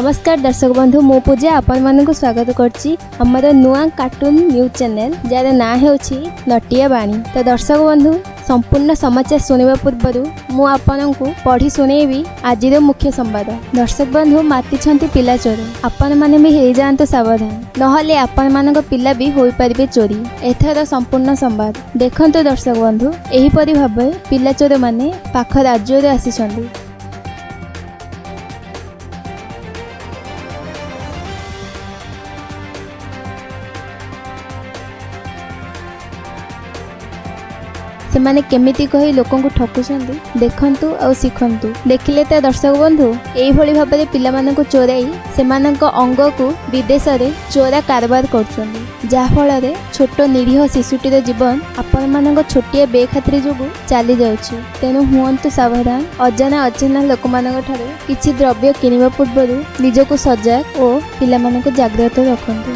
ନମସ୍କାର ଦର୍ଶକ ବନ୍ଧୁ, ମୁଁ ପୂଜା ଆପଣମାନଙ୍କୁ ସ୍ୱାଗତ କରୁଛି ଆମର ନୂଆ କାର୍ଟୁନ୍ ନ୍ୟୁଜ୍ ଚ୍ୟାନେଲ୍, ଯାହାର ନାଁ ହେଉଛି ନଟିଆ ବାଣୀ। ତ ଦର୍ଶକ ବନ୍ଧୁ, ସମ୍ପୂର୍ଣ୍ଣ ସମାଚାର ଶୁଣିବା ପୂର୍ବରୁ ମୁଁ ଆପଣଙ୍କୁ ପଢ଼ି ଶୁଣେଇବି ଆଜିର ମୁଖ୍ୟ ସମ୍ବାଦ। ଦର୍ଶକ ବନ୍ଧୁ, ମାତିଛନ୍ତି ପିଲା ଚୋର। ଆପଣମାନେ ବି ହେଇଯାଆନ୍ତୁ ସାବଧାନ, ନହେଲେ ଆପଣମାନଙ୍କ ପିଲା ବି ହୋଇପାରିବେ ଚୋରି। ଏଥର ସମ୍ପୂର୍ଣ୍ଣ ସମ୍ବାଦ ଦେଖନ୍ତୁ ଦର୍ଶକ ବନ୍ଧୁ। ଏହିପରି ଭାବେ ପିଲା ଚୋରମାନେ ପାଖ ରାଜ୍ୟରୁ ଆସିଛନ୍ତି। ସେମାନେ କେମିତି କହି ଲୋକଙ୍କୁ ଠକୁଛନ୍ତି, ଦେଖନ୍ତୁ ଆଉ ଶିଖନ୍ତୁ। ଦେଖିଲେ ତ ଦର୍ଶକ ବନ୍ଧୁ, ଏଇଭଳି ଭାବରେ ପିଲାମାନଙ୍କୁ ଚୋରାଇ ସେମାନଙ୍କ ଅଙ୍ଗକୁ ବିଦେଶରେ ଚୋରା କାରବାର କରୁଛନ୍ତି, ଯାହାଫଳରେ ଛୋଟ ନିରୀହ ଶିଶୁଟିର ଜୀବନ ଆପଣମାନଙ୍କ ଛୋଟିଆ ବେଖାତିରି ଯୋଗୁଁ ଚାଲିଯାଉଛି। ତେଣୁ ହୁଅନ୍ତୁ ସାବଧାନ। ଅଜାଣା ଅଚିହ୍ନା ଲୋକମାନଙ୍କ ଠାରୁ କିଛି ଦ୍ରବ୍ୟ କିଣିବା ପୂର୍ବରୁ ନିଜକୁ ସଜାଗ ଓ ପିଲାମାନଙ୍କୁ ଜାଗ୍ରତ ରଖନ୍ତୁ।